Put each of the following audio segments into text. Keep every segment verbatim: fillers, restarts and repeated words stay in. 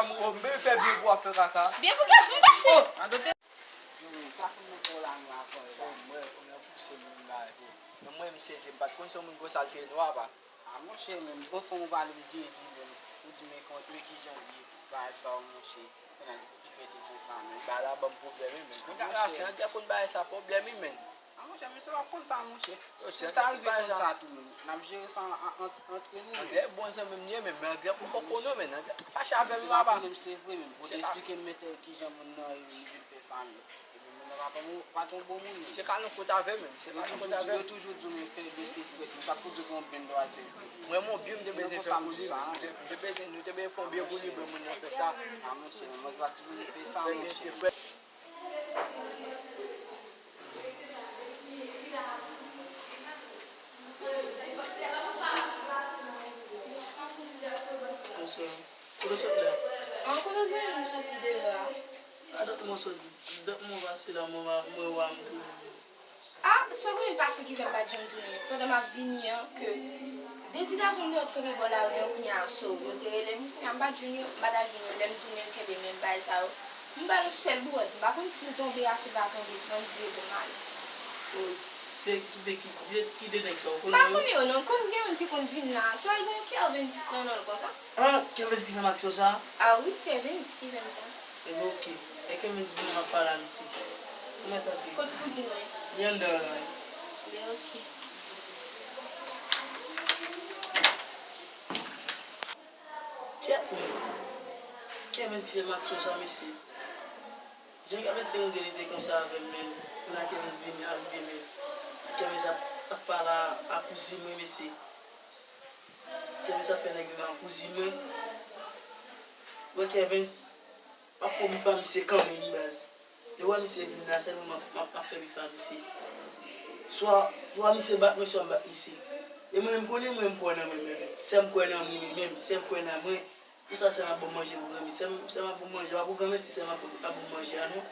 Oh, m bezwen fè byen pou w ap fè kaka. Byen pou kè m pase. Oh, an dote. Yo, sa fè m nan fon la, nou avan la. Oh, mwen, mwen pouse moun la, yo. Men mwen, m sezi, m pa t konn se yon moun konsa l te nwa, pa. A, monchè, men, bon, fò w pale m de li, men, ou di, men, kon, men kijan l ye, bagay sa yo, monchè. Ki fè te konsa, men. Bagay la ban m pwoblèm, wi, men. Mwen ka rase anglè konn bagay sa pwoblèm, wi, men. A, monchè, men se w ap konn sa, monchè. Yo, si anglè konn bagay sa tou, men. N ap jere sa an, an, ant, antre nou, men. Anglè bon zanmi m li ye, men, men anglè poko konn, men. Anglè fache avè m, papa. Se vre, men. Bon, te eksplike m, men, kijan moun nan, li vin fè sa, men. Epi moun nan pa bon, pa t yon bon moun, men. Se ka nan kot avè m, men. Se ka nan kot avè m. Yo toujou di w, men, fè de sekrè, men sa pou di w gen yon byen dwa fè. Mwen, mon byen, m te bezwen fè pou li, men. M te, m te bezwen, nou te bezwen fè yon byen pou li, men moun nan fè sa. A, monchè, men mwen pa t sipoze fè sa, monchè. Se frè. Bonswa. Kote w sot la? An, kote zanmi m soti deyò a? A, dat mwen soti, dat mwen pase la, mwen, mwen wè m tounen. A, sa w konnen pase ki fè m pa t janm tounen. Pandan m ap vini an, ke de ti gason m te wè t kanpe bò lari an, kounye a, so, yo te rele m, kounye a, m pa t jwenn yo, m pa t al jwenn yo. Lè m tounen, m kenbe menm bagay sa yo. M ba l yon sèl bwòd, m pa konn si l tonbe a, si l pa tonbe, pran m vire do m ale. Oh, de, de ki, de, ki de nèg sa, ou konnen yo? M pa konnen yo, non, m konn gen youn ki konn vin la, swa l gen yon Kervens nan non l konsa. Ah, Kervens ki fè m aksyon sa? Ah wi, Kervens ki fè m sa. Ebyen, oke. E Kervens vin, m ap pale a misye. Ou mèt antre. Kot kouzin mwen? Li anndan la. Ebyen, oke. Kèt, men. Kervens ki fè m aksyon sa, mesye. Jan Kervens te montre li te konsa avè m, men. Kounye a Kervens vin arive, men. Kervens ap, ap pale a, a kouzin mwen, mesye. Kervens ap fè nèg yo nan kouzin mwen. Wè Kervens, m ap fè w bif a misye kanmenm, baz. Lè w wè misye vin la, sèlman m ap, m ap, m ap fè bif a misye. Swa, swa misye bat mwen, swa m bat misye. E mwen menm, konnen mwen, m kwè nan mwen menm. Sè m kwè nan mwen menm, sè m kwè nan mwen. Pou sa, sè m ap ban m manje pou granmesi. Sè m, sè m ap ban m manje, pa pou granmesi, sè m ap, ap ban m manje a, non.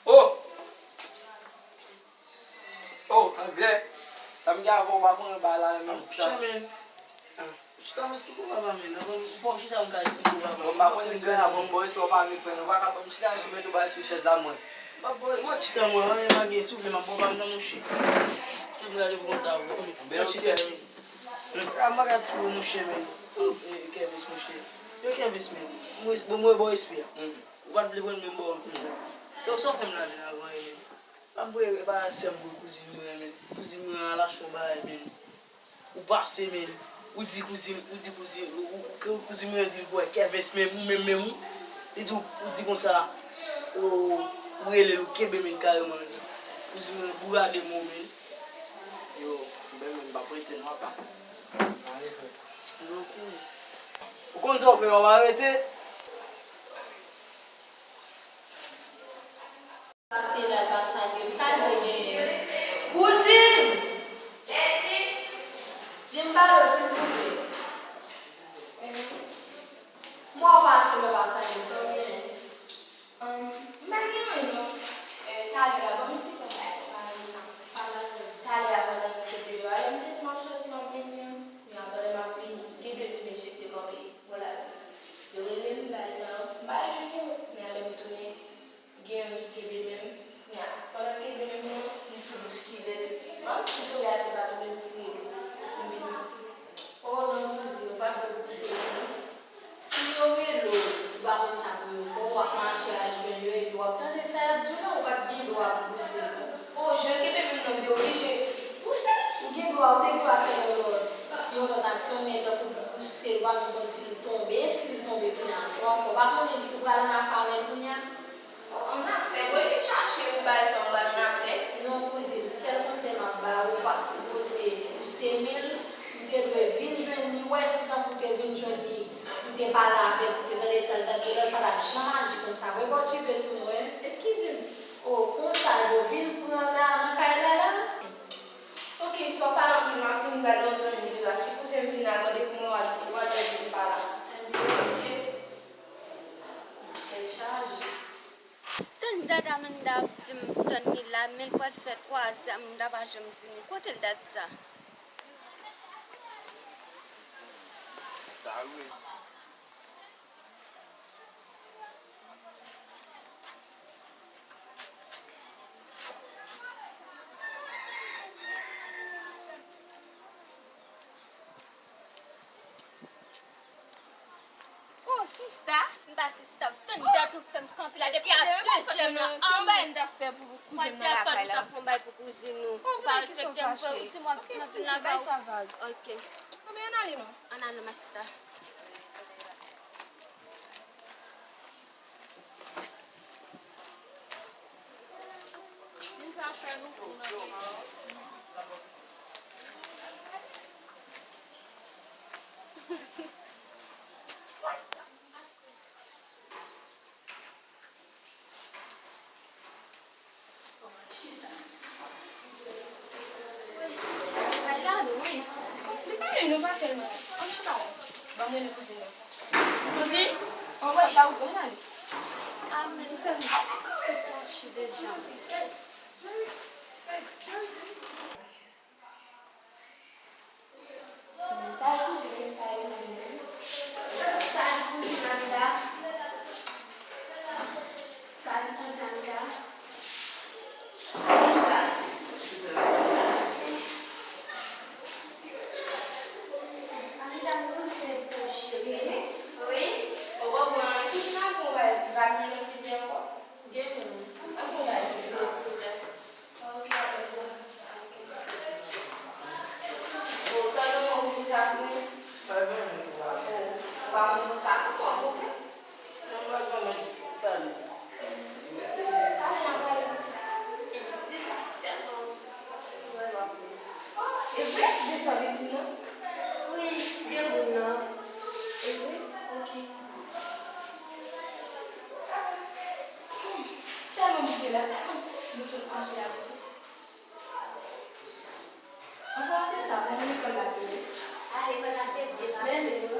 Oh! Oh, anglè. Sa m gen avè w, w pa konnen bagay la menm. Sa. Chita, men. Ah, chita, men, si pou papa, men. Nan, bon, bon, chita, m ka esplike w, papa. Bon, m pa konnen si la, bon, bon, si w pa vle pran, ou pa ka ban m chita, si w mete w bay sou chèz la, mwen. M pa bon, mwen chita, mwen, mwen, pa gen, si w vle, m ap bon, pa m nan, monchè. Si w vle ale pou konta, ou. Mwen chita, men. Ah, m pa ka tou, monchè, men. Oh, eh, Kervens, monchè. Yo, Kervens, men. Mwen, bon, mwen, bon, espè. Ou pa t vle pran menm bò, men. Yo, sa w fè m la, men, avan, men. Pa vre, e pa sè m vre, kouzin mwen, men. Kouzin mwen an lach yon bagay, men. Ou pase, men. Ou di kouzin, ou di kouzin, ou, ou, ou, kouzin mwen an di l kwè Kervens, men ou menm, men ou. Li di ou, ou di konsa, ou, ou rele l, ou kenbe, men, kareman. Kouzin mwen bourade mwen, men. Yo, ben, men, m p ap rete non, apa. Ou konn sa w fè, w ap arete. Pase la, pa salye m. Sa l vle genyen? Kouzin! Vin pale w, silvouplè. Mwen w pase la, pa salye m. Sa w genyen? Ahn, m pa gen anyen, non. Eh, talè a, bon, misye fè m bay kòb, pa nan sa. Pa nan, talè a, pandan misye te deyò a, lè m te di m ap soti, m ap vini an. Men a, pandan m ap vini, gen de ti mesye ki te kanpe bò lari. Yo rele m, bagay sa yo. M pa jwenn yo. Men a, lè m tounen, gen youn ki kenbe men m. Nya, pandan m kenbe men m nan, m tou bouskile l. Mwen, m tou tonbe asou pa tonbe, m kriye. M vin, o, non, kouzin, ou pa dwe pouse l, non. Si yo rele w, ou pa konn sa pou yo fè w, w ap mache al jwenn yo, epi w ap tande sa y ap di w la, ou pa t gen dwa pou pouse l, non. O, jan l kenbe men m nan, m te oblije pouse l. Ou gen dwa, ou te gen dwa fè yon lòt, yon lòt aksyon, men tankou pou pouse l, ou pa menm konn si l tonbe, si l tonbe kounye a, sa w ap fè, ou pa konnen li tou pral annafè avè l kounye a. Annafè, bon, epi chache yon bagay sa, yon bagay annafè. Non, kouzin, sèl konsèy m ap ba w, ou pa t sipoze pouse men l, ou te dwe vin jwenn li, wè, si tankou w te vin jwenn li, ou te pale avè l, ou te tande sa l t ap di w la, l pa t ap janm aji konsa. Vre, bò, tchipe sou mwen. Eskize m. O, konsa, yo vin pran la nan kay la, la? Oke, w ap pale anpil, m ap vin gade yon zanmi m la. Si kouzen m vin la, mande pou mwen, w a di, w a di l di m pa la. Ebyen, oke. Tèt chaje. Tann dada Amanda ap di m tann li la, men l pral fè twazè, Amanda pa janm vini. Kote l dat sa? Oh, sista. M pa sista, tann dat ou fè m kanpe la depi a de zè nan an. Ki bagay m t ap fè pou kouzin nan lakay la? Ou pa respekte m, vre, ou di m w ap vin lakay ou. Ok. Anben, ann ale non. Ann ale, ma sista. Li pa lwen, nou pa tèlman lwen. Ann chita la. Ban m rele kouzin nan. Kouzin? Anmwey, la ou bon, ale. Amèn, fè m tèt mache deja. Sa li kouzin Amida? Sa li kouzin Amida? Amida, mwen se pou cheri. Wi. Ou konprann, ki nan konba li pa gen nan fizi ankò? Gen menm. An ti jis silvouplè. Ok, apre pou. Bon, sa gen yon moun ki sa kouzin? Pa gen moun ki pa. Ou pa konn sa non, an pwofèt? Non, pa gen moun ki pa. Sa fè nan pale. Di sa, tèlman. Oh, e vre? De sa vle di non? Wi, de moun nan. E vre? Ok. Tèlman m te la, tèlman m sot mache la, mesye. Anpil de sa, bon, lekòl la te ye. A, lekòl la te byen pase, wi.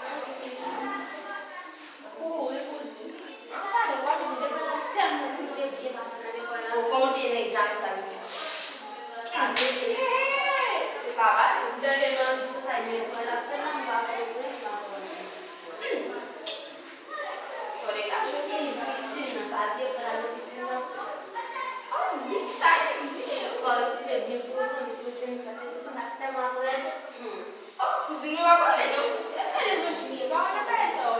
Mèsi. Pou ou, wi, kouzin. An gade, w ap di. Lekòl la tèlman te byen pase nan lekòl la. O, kòman w te ye nan egzamen sa, mesye? An, mesye. Se pa bagay. Gade, nan di sa, lekòl la tèlman m pa konprann, se pa konprann. Fò de gason. Pisin nan, pa bliye fò l al nan pisin nan. Oh, wi, sa li ye. Fò l rete byen poze, li poze, li pase pisin nan, se tèlman ap rèd. Hmm. Oh, kouzin mwen pa konnen non. Èske levanjil li ye? Pa konnen bagay sa yo.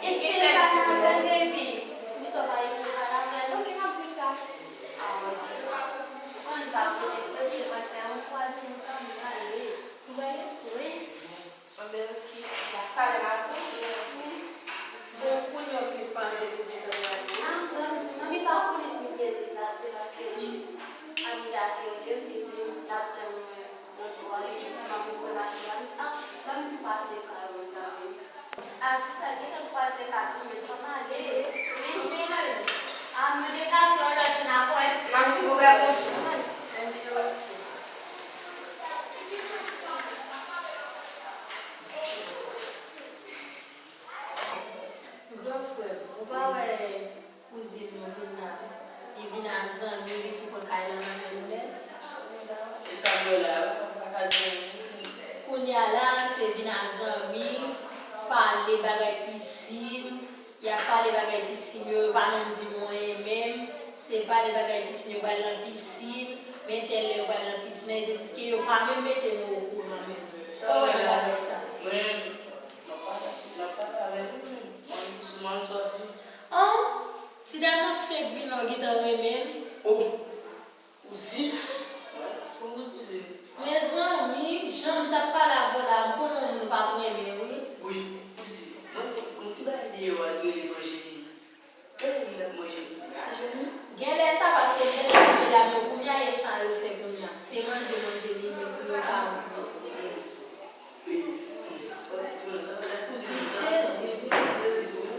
Eseye pale avè l, baby. Poukisa w pa eseye pale avè l? Ok, m ap di l sa. Ah, ok. Ou konn pa kote, èske l pral fè yon kwaze, yon zanmi pale? Ou pale? Wi. Anben, ok, m ap pale m avè l. Bon, kounye a w fin panse pou gentan prale? A, m pran di, manmi pa konnen si m gen deplase, paske jis Amida te rele m, li di m l ap tann mwen nan twò a, li jis manmi voye machin la, li di, a, ban m tou pase kay ou, zanmi. A, se sa, gentan kwaze kat ou, men fò m ale. Wi. Anben, ale. A, m deplase yon lòt jou, n ap wè. M ap vin ouvè konsa. Gran frè m, ou pa wè kouzin nou vin la? Li vin a zanmi, li tou pran kay la nan men nou nèt. E sa m wè la, ou pa ka di anyen. Kounye a la, se vin a zanmi, pale bagay pisin, y ap pale bagay pisin yo, yo pa menm di mwen menm, se pale bagay pisin yo pral nan pisin, men tèl lè yo pral nan pisin nan, tandiske yo pa menm mete nou okouran menm. Sa w wè nan bagay sa? Mwen, m ap pale, m ap pale avè nou menm. Mwen, m sou mwen sòti. An, ti dam nan fenk vin la, w gentan renmen l. Oh. Kouzin? Mwen, fò m di kouzin. Mezanmi, jan m t ap pale avè w la, m konnen w pa t renmen, wi. Wi, kouzin. Mwen, yon ti bagay deyò a ki rele manje li. Gade moun ap manje li. Genlè sa paske m gentan ti medam yo kounye a, e sa yo fè kounye a. Se manje, manje li menm pou yo ka wè. Wi. Timoun sa, kouzin sa. M sezi, wi. M sezi pou ou.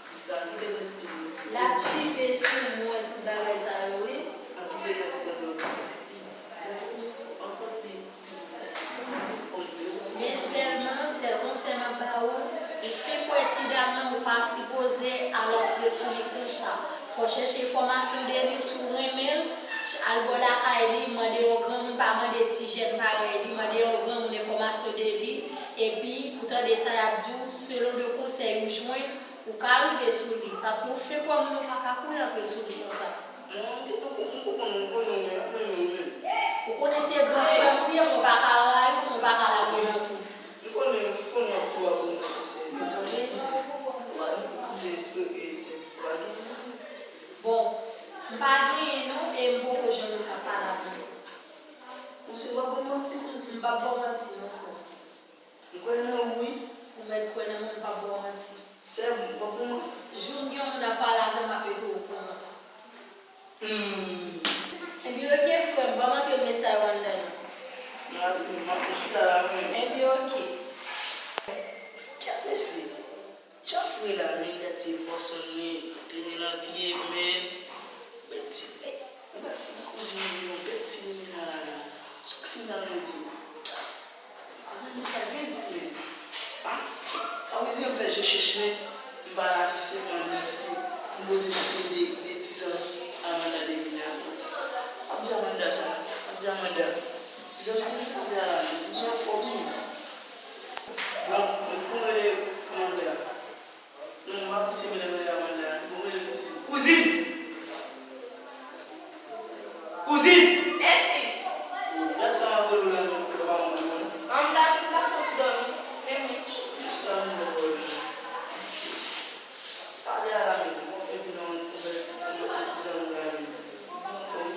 Sista, kite mwen ti pil. L ap chipe sou mwen, tout bagay sa yo, wi. An kite mwen ti pil. Ankò ti, ti. Men sèlman, sèl konsèy m ap ba ou, ou fenk wè ti dam nan, ou pa sipoze al antre sou li konsa. Chèche enfòmasyon de li, si w renmen l, al bò lakay li, mande yon granmoun, pa mande ti jèn parèy li, mande yon granmoun enfòmasyon de li, epi ou tande sa y ap di w, selon de konsèy ou jwenn, ou ka rive sou li, paske ou fenk wè moun, ou pa ka kouri antre sou li konsa. Mwen, m te poko, m poko, m konnen w, men ap renmen w menm. Ou konnen se gran frè m ou ye, mwen pa ka rayi w, mwen pa ka lage w nan twou. M konnen, m konnen w ap tou ap ban mwen konsèy, men kanmenm, w a koute espere se w a gen. Bon, m pa genyen non, e m poko jwenn moun k ap pale avè m. Kouzin, w ap ban m manti, kouzin? M p ap ba w manti non, frè. M kwè nan ou, wi. Ou mèt kwè nan mwen, m p ap ba w manti. Sè m, m p ap ba w manti. Jou m gen yon moun ap pale avè m, m ap mete w okouran. Hmm. Ebyen, oke, frè m, ban m antre met sa yo anndan nan. N a, m ap chita la, mwen. Ebyen, oke. Kèt mesye. Jan fre la, men gad se fason li, li nan pye, men, bèl ti, eh, ou gad, ou gad kouzin li, yon bèl ti nini nan la, men. Sa w si nan men li. Kouzin li fè vennsis men. Ah, pa kouzin m fè je chèch, men. M pa la misye, m misye. M poze misye de, de ti zanmi Amanda de vini a. Ap di Amanda sa, ap di Amanda. Ti zanmi m pa vle la, men. Li anfòm, wi. Bon, mwen fè yon rele Amanda. Non, m pa pouse mele mele Amanda. Bon, mele kouzin. Kouzin! Kouzin! Mèsi. Bon, dat sa m ap rele w la, non, ou pa konprann mwen. An, m ta, m ta fè yon ti dòmi. Men mwen. Chita m bò bò. Pale a la, men. Mwen fè vin yon, yon bèl ti, yon ti zanmi la, men. Mwen fè yon.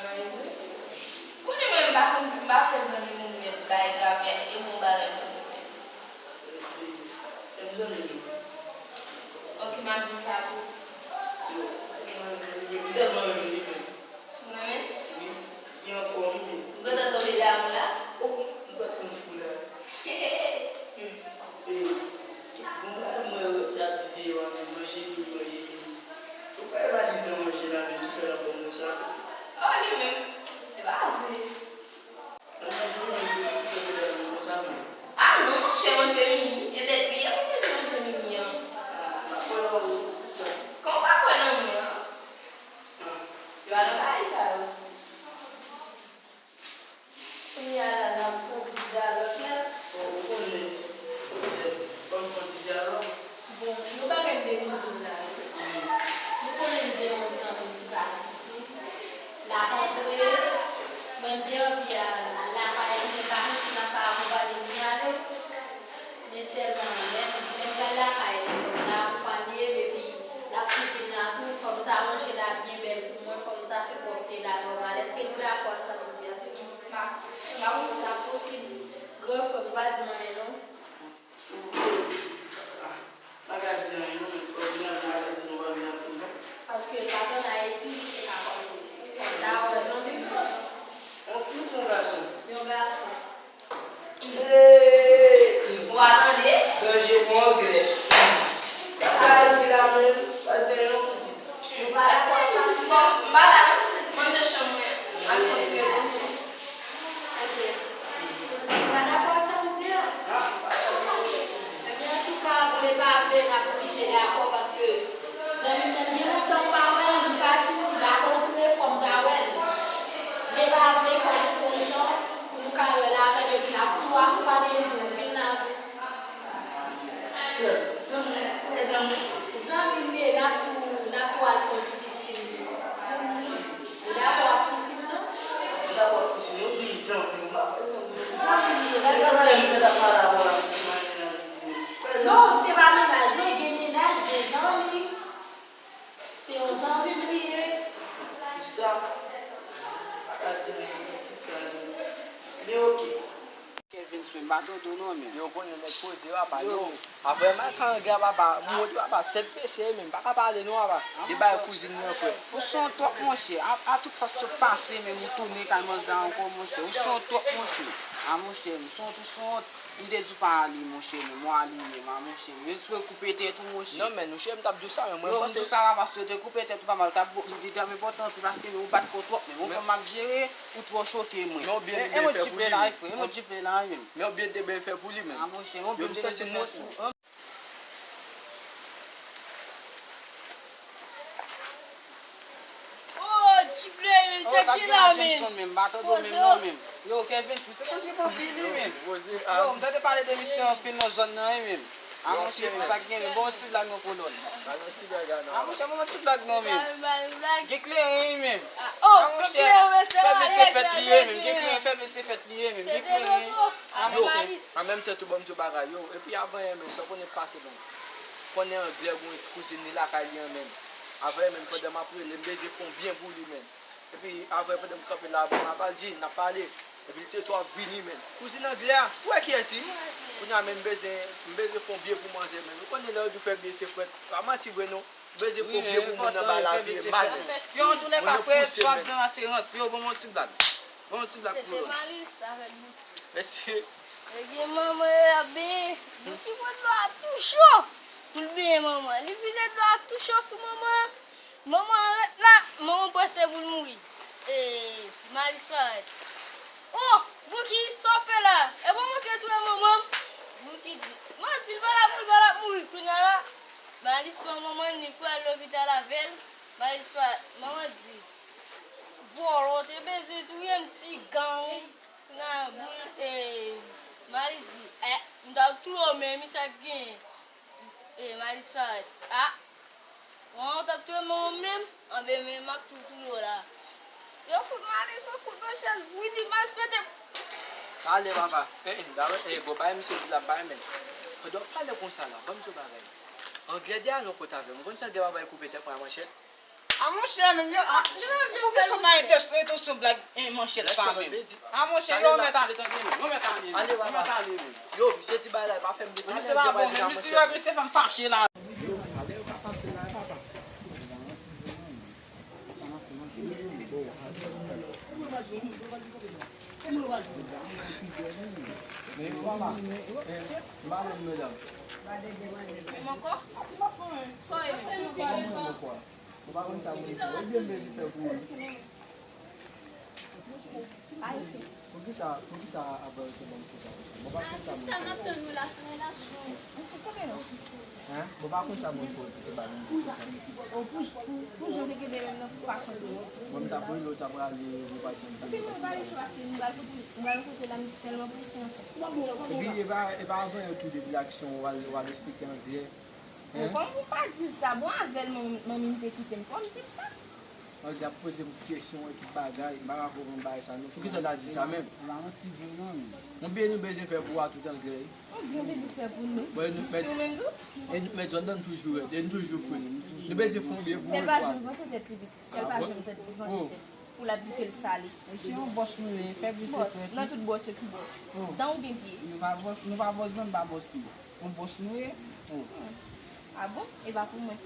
Ay, wi. Konnen mwen, m pa konn, m pa fè zanmi moun nèt, bay grapyay, e bon bagay m te konn fè. Epi, epi zanmi m yo. Ok, m ap di sa tou. Yo, m tèlman renmen li, men. Ou renmen? Wi, li anfòm, wi. Ou gentan tonbe damou la? Oh, m pa konn fou la. Hmm. E, bon, bagay mwen, y ap di deyò a, men manje mimi, manje mimi. Ou pa e pa li nan manje la, men ki fè l anfòm konsa? Oh, li menm. E pa vre. Ah non, monchè, manje mimi. E bèt li ye pou manje manje mimi an. Ah, m pa kwè nan ou, sista. Kòman w pa kwè nan mwen an? Ah. Yo pa nan bagay sa yo. Kounye a la, n ap fè yon ti dyalòg la. Bon, ou konnen, sè, ban m fè yon ti dyalòg. Bon, yon bagay m te vin di w la, wi. Ou konnen m gen yon zanmi ki pati isit. L ap antre, mwen m te anvi al, al lakay li, men pa santi m ap ka akonpanye l, m ale. Men sèlman, lè m, lè m pral lakay li, fò m ta akonpanye l, epi l ap tou vin la tou, fò m ta ranje la byen bèl pou mwen, fò m ta fè pwòpte la nòmal. Èske nou dakò ak sa m di a? M pa, m pa konn si sa posib. Gran frè m, ou pa di m anyen non. Ou vle? Ah, m pa ka di anyen non, men ti kòb li an, m pa ka di nou pa vin anpil non. Paske l pa t ann Ayiti, li te ka konnen. Fò m ta wè zanmi m. Yon fi oubyen yon gason? Yon gason. Hey! Ou pa tande? Danje pou anglè. Sa pa di la menm, pa di anyen non, kouzen. Nou pa dakò ak sa m di a. Bon, m pa la non, mande chanm mwen. Al fè yon ti reponn. Ok. Kouzen, ou pa dakò ak sa m di a? Ebyen, antouka, vle pa vle, n ap oblije dakò, paske zanmi m nan gen lontan m pa wè l, li pati, si l ap antre, fò m ta wè l. Vle pa vle, fò nou fè yon jan pou nou ka wè l avè m, epi l ap tou akonpanye m pou nou vin la. Sè, zanmi, zanmi. Zanmi m ye, n ap tou, n ap tou al fè yon ti pisin. Zanmi m, zanmi. Ou dakò ak pisin nan? Ou dakò ak pisin, ou di m zanmi, ou pa kwè zanmi. Zanmi m ye, dakò. E kanmenm, m fèk ap pale avè w la, m di sou mennaj la, m di, kwè zanmi. Non, se pa mennaj, non, gen mennaj, gen zanmi. Se yon zanmi m li ye. Sista, pa ka di anyen, sista, non. Men oke. Kevin Smith, m pa tande w non, men. Yo konnen nèg poze, papa, yo. Yo. Apre Marc-André a, papa, m wè papa, tèt bese, men m pa ka pale non, papa. De bagay kouzin nan, frè. Ou se yon twòp, monchè. A, a tout sa k sot pase, men ou tounen kay manzè ankò, monchè. Ou se yon twòp, monchè. A, monchè, m se yon, ou se yon, m te di w pa ale, monchè, men w ale menm, a, monchè. Yo espere koupe tèt ou, monchè. Non, men, monchè, m t ap di w sa, men mwen panse. Non, m di w sa, papa, si yo te koupe tèt ou, papa, l t ap, li t ap enpòtan anpil, paske men ou bat kò twòp, men ou fè m ap jere, ou twò choke mwen. Men ou byen te byen fè pou li, wi. E mwen jipe la, wi, frè, e mwen jipe la, wi, menm. Men ou byen te byen fè pou li, menm. A, monchè, ou byen te byen fè pou li. Kila menm? Jackson menm, m pa tande w menm non menm. Yo, Kevin, se konn trip anpil wi menm. Yo, m tande pale de misye anpil nan zòn nan wi menm. A monchè, menm sa k gen, menm bon ti blag non kolòn. Ba yon ti blag a non. A monchè, bon ti blag non menm. Gen kleren wi menm. A monchè, fè mesye fèt li ye menm. Gen kleren, fè mesye fèt li ye menm. Gen kleren. A monchè. An menm tan tou ban m di w bagay yo. Epi avan yè menm, sa konnen pase menm. Konnen Anglè gon ti kouzin li lakay li an menm. Avan yè menm, pandan m ap rele, m bezwen fè yon byen pou li menm. Epi apre pandan m kanpe la, bon, m ap al di, n ap pale. Epi li te tou ap vini menm. Kouzin Anglè a, ou wè kiyès li? Kounye a menm m bezwen, m bezwen fè yon byen pou manzè menm. Ou konnen lè yo di w fè byen se frèt. Pa manti vre non. M bezwen fè yon byen pou moun nan ba lavi e mal menm. Yo, antoulèka, frè, swadizan aserans. Yo, bon, bon ti blag. Bon ti blag pou yo. Mèsi. Ebyen, manman yo ap benyen. Bouki pran dlo a tou cho pou l benyen manman. Li vide dlo a tou cho sou manman. Manman an ret la, manman prese pou l mouri. E, Malis parèt. O, Bouki, sa w fè la? E pa manke touye manman m? Bouki di, manti, l pa la pou l pa l ap mouri kounye a la. Malis pran manman l, li pral lopital avè l. Malis parèt. Manman di, vòlò te bezwen touye m, ti gang. Nan boul, e, Malis di, e, m t ap touye w, men misye ak genyen. E, Malis parèt. A, wan, w t ap touye manman m menm? Anben, men m ap tou touye w la. Yo fout Malis yon kout manchèt, wi, li Malis pete. Pale, papa. E, e, dayè, e, bon, bagay misye di la, bay men. Pandan w ap pale konsa la, ban m di w bagay. Anglè de a yon kote avè m. Ou konn sa gen papa l koupe tèt mwen a manchèt? A monchè, menm yo, a, poukisa w pa entansyon blag, en, manchèt sa menm? A monchè, yo mèt ale, tande menm, yo mèt ale menm, yo mèt ale menm. Yo, misye di bagay la, pa fè m de pale. Misye pa bon, menm misye, misye fè m fache la. Yo, ale yo ka pase la, papa. Men papa, eh, m pa menm, medam. Menm ankò? Sa w ye menm? Ou pa konn sa moun fè. Ou byen bezwen fè pou ou. Poukisa, poukisa avan yo te ban m konsa? Ou pa konn sa moun fè. Asista, n ap tann relasyon, relasyon. Hein? Ou pa konn sa moun fè pou te ban m konsa. Pou, pou, pou jan w te kenbe menm nan fason de wòl. Mwen, m t ap rele w, t ap rale, ou pa t janm vini. Epi mwen pa lese paske m pral kote, m pral kote la, m tèlman prese anfèt. Epi, e pa, e pa avan yo tou depi aksyon, w al, w al esplike anglè. Bon, kòman pou m pa di l sa? Bon, avè l, manmi, manmi m te kite m. Fò m di l sa? Anglè ap poze m kesyon, e tout bagay, m pa ka konprann bagay sa non. Poukisa w ta di sa menm? Ou pa manti vre non, menm. Yon byen nou bezwen fè pou ou a tout anglè wi. Yon byen bezwen fè pou nou. Jis nou menm tou? E nou, men Jordan toujou rèd, e nou toujou fre. Nou bezwen fè yon byen pou ou. Sèl pa janm vante tèt li pitit. Sèl pa janm tèt li vante. Pou l ap di ke l sale. Mesye, yon bòs nou ye, fè byen se frè. Nan tout bòs yo ki bòs? Dan oubyen pye? Nou pa bòs, nou pa bòs dan, nou pa bòs pye. Yon bòs nou ye. A bon? E pa pou mwen.